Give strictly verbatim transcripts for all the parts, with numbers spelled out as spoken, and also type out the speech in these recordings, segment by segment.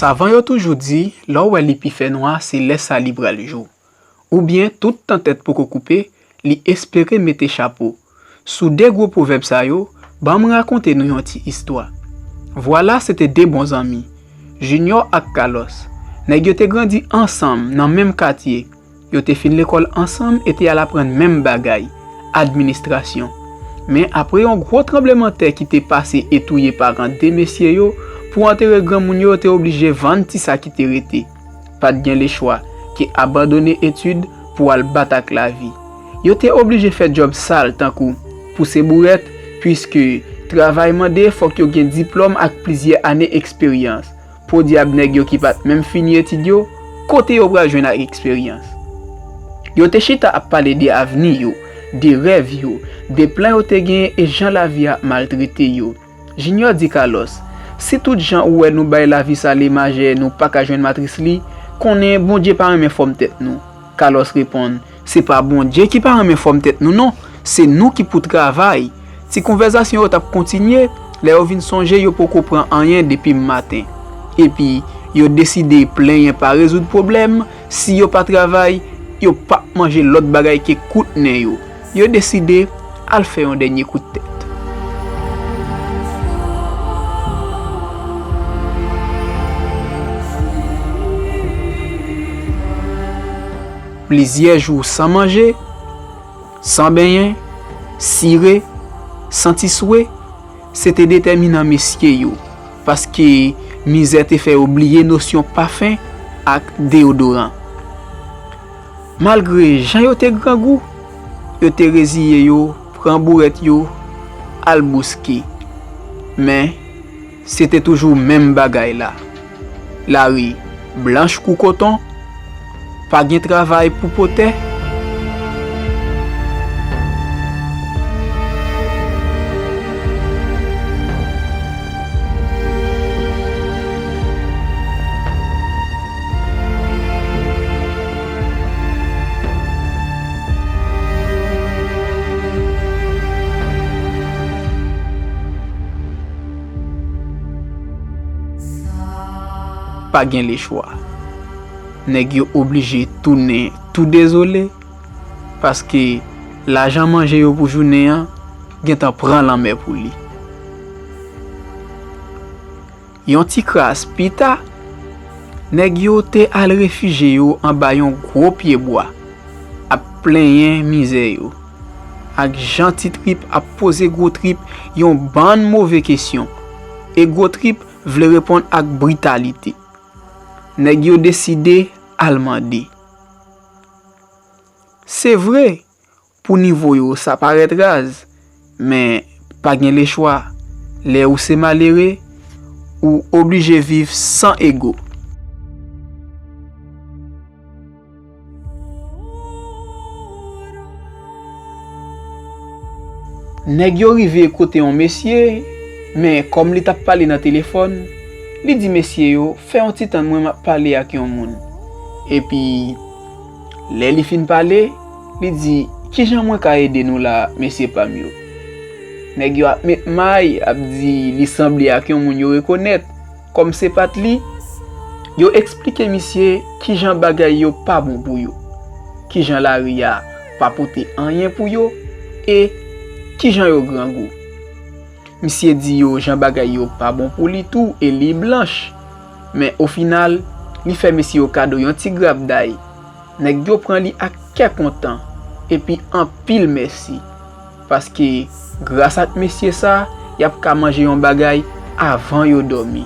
Savan yo toujou di, lè w wè li pi fè nwa, se lè sa li pral jou. Oubyen, tout tan tèt poko koupe, li espere mete chapo. Sou de gwo pwovèb sa yo, ban m rakonte nou yon ti istwa. Vwala, se te de bon zanmi, Junior ak Carlos. Nèg yo te grandi ansanm nan menm katye. Yo te fin lekòl ansanm e te al aprann menm bagay, administrasyon. Men apre yon gwo tranblemanntè ki te pase e touye paran de mesye yo, pou antere granmoun yo, yo te oblije vann ti sa ki te rete. Pa t gen lechwa ke abandone etid pou al bat ak lavi. Yo te oblije fè djòb sal tankou pouse bourèt, piske travay mande fòk yo gen diplòm ak plizyè ane eksperyans. Podyab nèg yo ki pa t menm fini etid yo, kote yo pral jwenn ak eksperyans? Yo te chita ap pale de avni yo, de rèv yo, de plan yo te genyen e jan lavi a ap maltrete yo. Junior di Carlos, "Si tout jan ou wè nou bay lavi sa lemajè nou pa ka jwenn matris li, konnen Bondye pa renmen fòm tèt nou." Carlos reponn, "Se pa Bondye ki pa renmen fòm tèt nou non, se nou ki pou travay." Ti konvèsasyon yo t ap kontinye, lè yo vin sonje yo poko pran anyen depi maten. Epi, yo deside plenyen pa rezoud pwoblèm, si yo pa travay, yo p ap manje lòt bagay ke kout nen yo. Yo deside al fè yon dènye kout tèt. Plizyè jou san manje, san benyen, sire, santi swe, se te detèminan mesye yo, paske mizè te fè yo bliye nosyon pafen ak deyodoran. Malgre jan yo te grangou, yo te reziye yo, pran bourèt yo, al bouske. Men, se te toujou menm bagay la. Lari blanch kou koton, pa gen travay pou potè. Pa gen lechwa. Nèg yo oblije tounen tou dezole, paske lajan manje yo pou jounen an gentan pran lanmè pou li. Yon ti kras pita, nèg yo te al refijye yo anba yon gwo pyebwa, ap plenyen mizè yo, ak jan Ti Trip ap poze Gwo Trip yon bann move kesyon, e Gwo Trip vle reponn ak britalite. Nèg yo deside al mande. Se vre, pou nivo yo, sa parèt raz, men pa gen lechwa. Lè ou se malere, ou oblije viv san ego. Nèg yo rive kote yon mesye, men kòm li t ap pale nan telefòn, li di mesye yo, "Fè yon ti tann, mwen m ap pale ak yon moun." Epi, lè li fin pale, li di, "Kijan mwen ka ede nou la, mesye pa m yo?" Nèg yo ap met may, ap di li sanble ak yon moun yo rekonèt. Kòm se pa t li, yo eksplike misye kijan bagay yo pa bon pou yo, kijan lari a pa pote anyen pou yo, e kijan yo grangou. Misye di yo jan bagay yo pa bon pou li tou e li blanch. Men o final, li fè mesye yo kado yon ti grapday. Nèg yo pran li ak kè kontan, epi anpil mèsi. Paske, gras ak mesye sa, y ap ka manje yon bagay avan yo dòmi.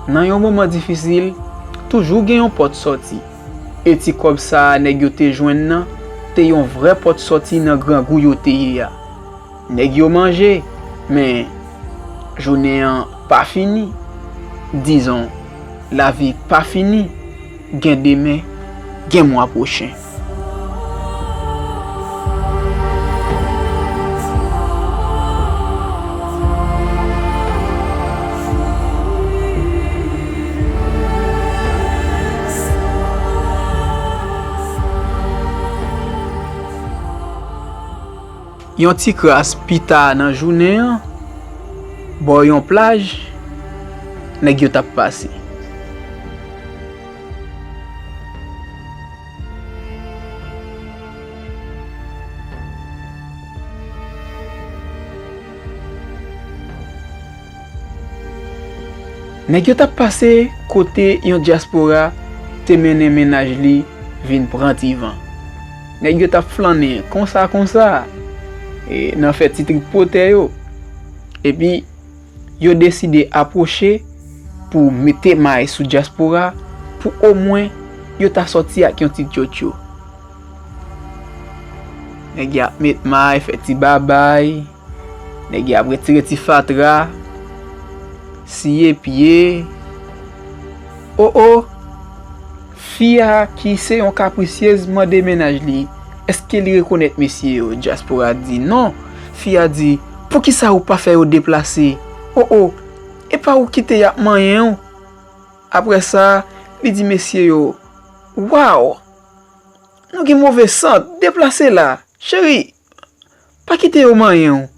Nan yon moman difisil, toujou gen yon pòt sòti. E ti kòb sa a nèg yo te jwenn nan, te yon vrè pòt sòti nan grangou yo te ye a. Nèg yo manje, men jounen an pa fini. Dizon, lavi pa fini. Gen demen, gen mwa pwochen. Yon ti kras pita nan jounen an, bò yon plaj, nèg yo t ap pase. Nèg yo t ap pase kote yon dyaspora te mennen mennaj li vin pran ti van. Nèg yo t ap flannen konsa konsa, e, nan fè ti tripotè yo. Epi, yo deside apwoche pou mete may sou dyaspora, pou omwen yo ta sòti ak yon ti tchotcho. Nèg y ap met may, fè ti babay. Nèg y ap retire ti fatra, siye pye. O, o! Fi a, ki se yon kaprisyez, mande mennaj li èske li rekonèt mesye yo. Dyaspora di non. Fi a di, poukisa ou pa fè yo deplase? O, o! E pa ou ki te y ap manyen w? Apre sa, li di mesye yo, waw! Nou gen move sant, deplase la. Cheri, pa kite yo manyen w.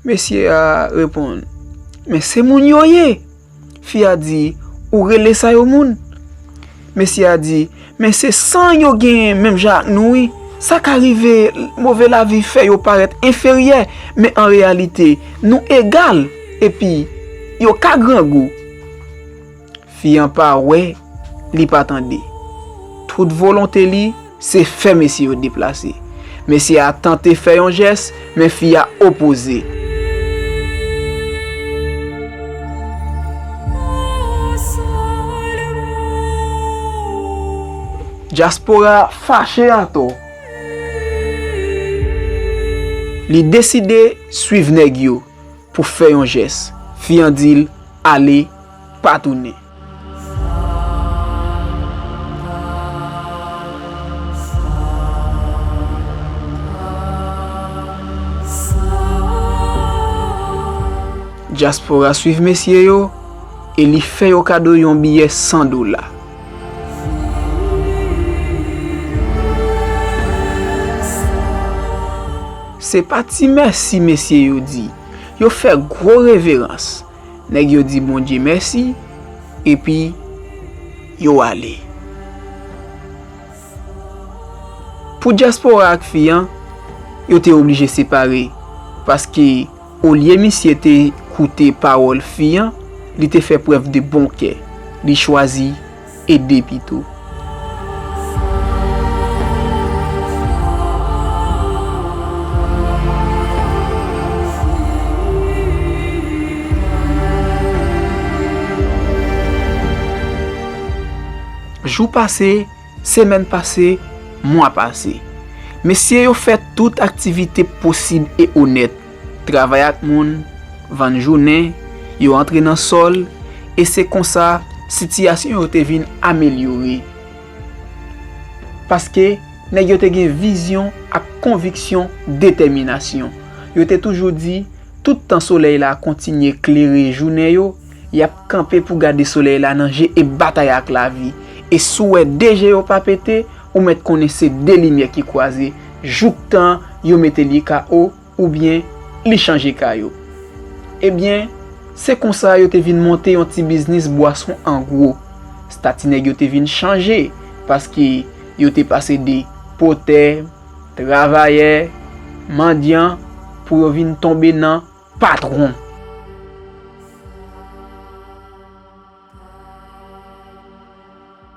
Mesye a reponn, men se moun yo ye. Fi a di, ou rele sa yo moun? Mesye a di, men se san yo genyen menm jan ak nou wi. Sa ka rive move lavi fè yo parèt enferyè, men an reyalite, nou egal, epi yo ka grangou. Fi an pa wè, li pa tande. Tout volonte li, se fè mesye yo deplase. Mesye a tante fè yon jès, men fi a opoze. Dyaspora fache atò. Li deside swiv nèg yo pou fè yon jès. Fi an di l, ale, pa tounen. Dyaspora swiv mesye yo e li fè yo kado yon biyè san dola. Se pa ti mèsi mesye yo di. Yo fè gwo reverans. Nèg yo di Bondye mèsi, epi yo ale. Pou dyaspora ak fi an, yo te oblije separe, paske olye misye te koute pawòl fi an, li te fè prèv de bon kè. Li chwazi ede pito. Jou pase, semèn pase, mwa pase. Mesye yo fè tout aktivite posib e onèt. Travay ak moun, vann jounen, yo antre nan sòl, e se konsa sitiyasyon yo te vin amelyore. Paske nèg yo te gen vizyon ak konviksyon, detèminasyon. Yo te toujou di, tout tan solèy la kontinye klere jounen yo, y ap kanpe pou gade solèy la nan je e batay ak lavi. E si w wè de je yo pa pete, ou mèt konnen se de limyè ki kwaze, jouktan yo mete li ka o, oubyen li chanje ka yo. Ebyen, se konsa yo te vin monte yon ti biznis bwason an gwo. Stati nèg yo te vin chanje, paske yo te pase de potè, travayè, mandyan, pou yo vin tonbe nan patwon.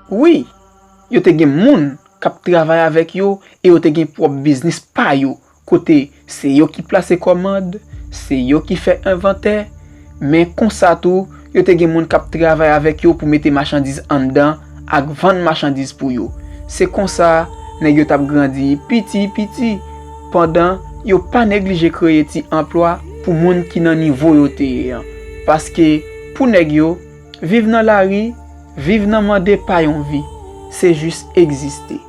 Wi, yo te gen moun k ap travay avèk yo e yo te gen pwòp biznis pa yo, kote se yo ki plase kòmand, se yo ki fè envantè, men konsa tou, yo te gen moun k ap travay avèk yo pou mete machandiz anndan ak vann machandiz pou yo. Se konsa, nèg yo t ap grandi piti piti, pandan yo pa neglije kreye ti anplwa pou moun ki nan nivo yo te ye an. Paske, pou nèg yo, viv nan lari, viv nan mande pa yon vi, se jis egziste.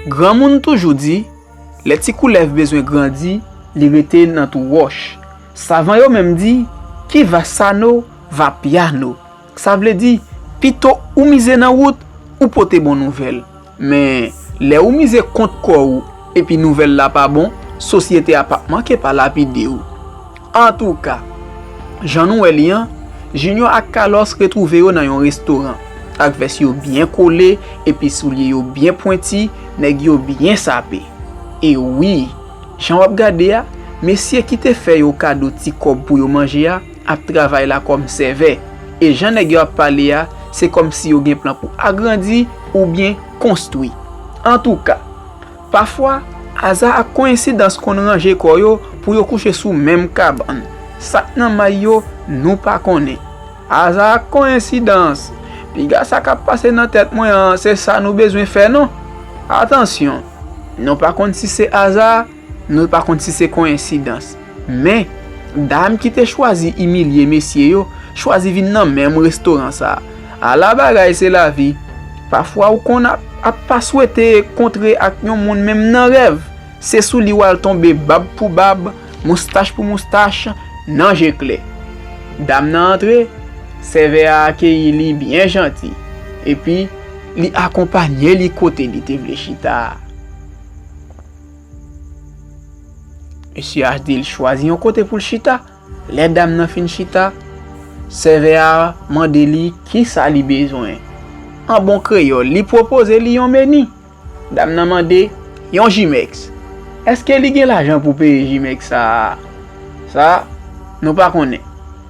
Granmoun toujou di, lè ti koulèv bezwen grandi, li rete nan twou wòch. Savan yo menm di, qui va sano, va piano. Sa vle di, pito ou mize nan wout, ou pote bon nouvèl. Men, lè ou mize kont kò ou, epi nouvèl la pa bon, sosyete a p ap manke pa lapide ou. Antouka, jan nou wè li an, Junior ak Carlos retwouve yo nan yon restoran, ak vès yo byen kole epi soulye yo byen pwenti, nèg yo byen sape. E wi, jan w ap gade a, mesye ki te fè yo kado ti kòb pou yo manje a ap travay la kòm sèvè, e jan nèg yo ap pale a, se kòmsi yo gen plan pou agrandi oubyen konstwi. Antouka, pafwa, aza ak koyensidans konn ranje kò yo pou yo kouche sou menm kabann. Sa k nan may yo, nou pa konnen. Aza ak koyensidans. Piga sa k ap pase nan tèt mwen an, se sa nou bezwen fè non. Atansyon, nou pa konn si se aza, nou pa konn si se koyensidans. Men, dam ki te chwazi imilye mesye yo, chwazi vin nan menm restoran sa a. Ala bagay se lavi. Pafwa ou konn ap, ap pa swete kontre ak yon moun menm nan rèv. Se sou li w al tonbe bab pou bab, moustach pou moustach, nan je klè. Dam nan antre, sèvè a akeyi li byen janti, epi li akonpanye li kote li te vle chita a. Mesye a di l chwazi yon kote pou l chita. Lè dam nan fin chita, sèvè a mande li kisa li bezwen. An bon kreyòl, li pwopoze li yon meni. Dam nan mande, yon Jimex. Èske li gen lajan pou peye Jimex sa a? Sa, nou pa konnen.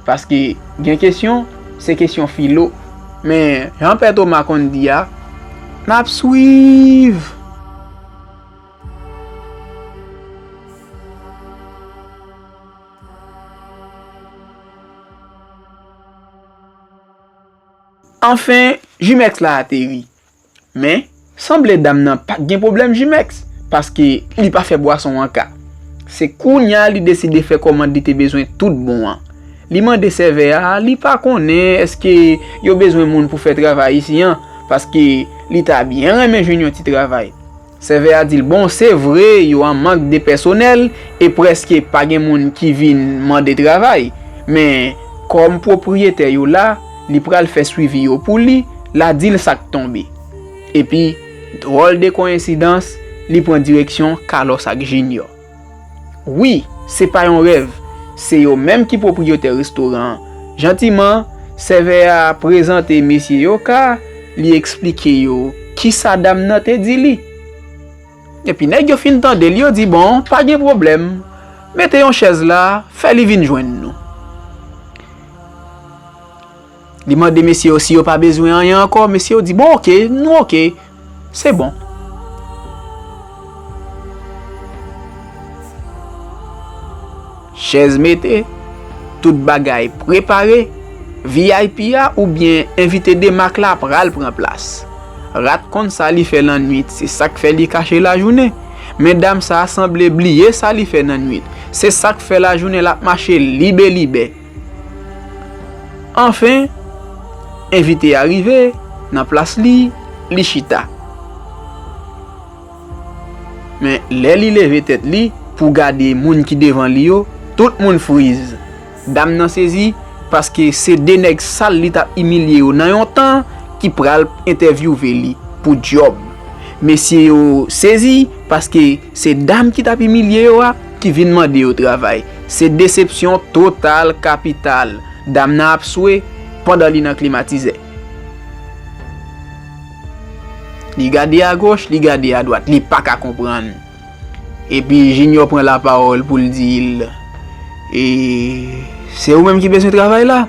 Paske gen kesyon, se kesyon filo. Men, jan Pè Toma konn di a, n ap swiv. Anfen, Jimex la ateri. Men, sanble dam nan pa t gen pwoblèm Jimex, paske li pa fè bwason an ka. Se kounye a li deside fè kòmand li te bezwen tout bon an. Li mande sèvè a, li pa konnen èske yo bezwen moun pou fè travay isi an, paske li ta byen renmen jwenn yon ti travay. Sèvè a di l, bon, se vre, yo an mank de pèsonèl e prèske pa gen moun ki vin mande travay. Men, kòm pwopriyetè yo la, li pral fè swivi yo pou li, l a di l sa k tonbe. Epi, dwòl de koyensidans, li pran direksyon Carlos ak Junior. Wi, se pa yon rèv, se yo menm ki pwopriyetè restoran an. Jantiman, sèvè a prezante mesye yo ka, li eksplike yo kisa dam nan te di li. Epi nèg yo fin tande l, yo di, bon, pa gen pwoblèm, mete yon chèz la, fè li vin jwenn nou. Li mande mesye yo si yo pa bezwen anyen ankò, mesye yo di, bon, oke, nou oke, se bon. Chèz mete, tout bagay prepare, V I P a oubyen envite de mak la pral pran plas. Rat konn sa li fè lannwit, se sa k fè li kache lajounen. Men dam sa a sanble bliye sa li fè nan nwit, se sa k fè lajounen l ap mache libelibè. Anfen, envite a rive, nan plas li, li chita. Men lè li leve tèt li pou gade moun ki devan li yo, tout moun friz. Dam nan sezi, paske se de nèg sal li t ap imilye yo nan yon tan ki pral entèvyouve li pou djòb. Mesye yo sezi, paske se dam ki t ap imilye yo a ki vin mande yo travay. Se desepsyon total kapital. Dam nan ap swe pandan li nan klimatizè. Li gade agoch, li gade adwat, li pa ka konprann. Epi Junior pran lapawòl pou l di l, e, se ou menm ki bezwen travay la?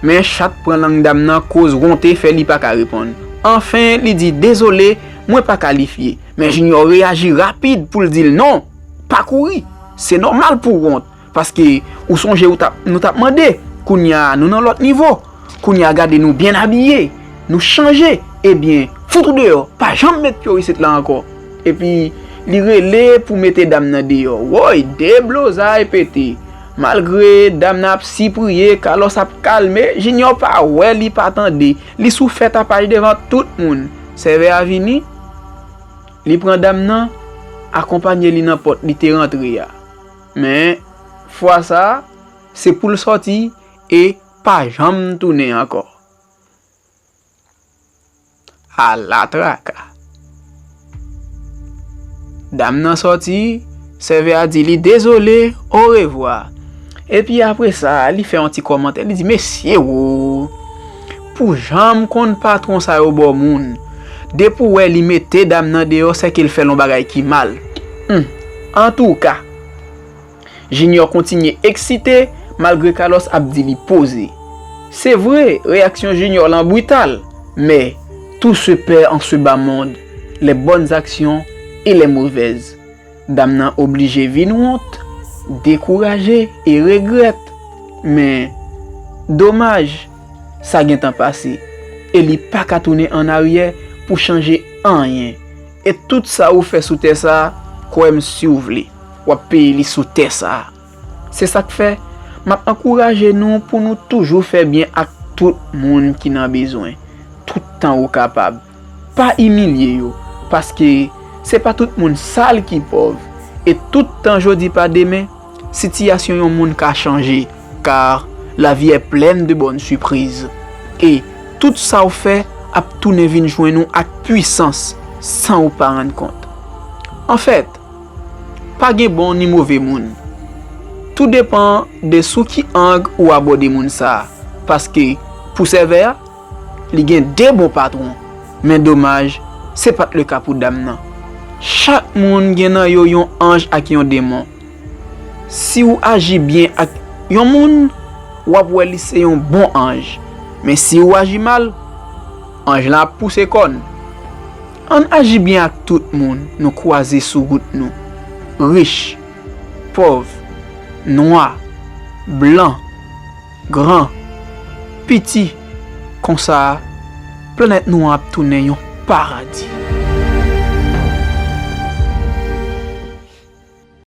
Men chat pran lang dam nan, koz wonte fè li pa ka reponn. Anfen, li di, dezole, mwen pa kalifye. Men Junior reyaji rapid pou l di l, non, pa kouri. Se nòmal pou w wont. Paske ou sonje ou t ap, nou t ap mande. Kounye a, nou nan lòt nivo. Kounye a, gade nou byen abiye. Nou chanje. Ebyen, fout ou deyò. Pa janm met pye w isit la ankò. Epi, li rele pou mete dam nan deyò. Woy, deblozay pete. Malgre dam nan ap sipriye, Carlos ap kalme, Junior pa wè, li pa tande. Li sou fè tapaj devan tout moun. Sèvè a vini, li pran dam nan, akonpanye li nan pòt li te rantre a. Men, fwa sa a, se pou l sòti e pa janm tounen ankò. Ala traka! Dam nan sòti, sèvè a di li dezole, orevwa. Epi apre sa, li fè yon ti kòmantè, li di, "Mesye wo, pou jan m konn patwon sa yo bò moun, depi w wè li mete dam nan deyò, sèke l fè l yon bagay ki mal." Hmm. Antouka, Junior kontinye eksite, malgre Carlos ap di li poze. Se vre, reyaksyon Junior lan brital, men tout se perd en ce bas monde, les bonnes actions et les mauvaises. Dam nan oblije vin wont, dekouraje e regrèt. Men, domaj, sa gentan pase, e li pa ka tounen annaryè pou chanje anyen. E tout sa ou fè sou tè sa, kwè m, si w vle, w ap peye li sou tè sa. Se sa k fè, m ap ankouraje nou pou nou toujou fè byen ak tout moun ki nan bezwen, tout tan ou kapab. Pa imilye yo, paske se pa tout moun sal ki pòv, e tout tan jodi pa demen, sitiyasyon yon moun ka chanje, car la vie est pleine de bonnes surprises. E tout sa w fè ap tounen vin jwenn ou ak pwisans san ou pa rann kont. Anfèt, pa gen bon ni move moun. Tou depan de sou ki ang ou abòde moun sa a, paske pou sèvè a, li gen de bon patwon, men domaj, se pa t le ka pou dam nan. Chak moun gen nan yo yon anj ak yon demon. Si w aji byen ak yon moun, w ap wè li se yon bon anj. Men si w aji mal, anj lan ap pouse kòn. Ann aji byen ak tout moun nou kwaze sou wout nou. Rich, pòv, nwa, blan, gran, piti, konsa, planèt nou an ap tounen yon paradi.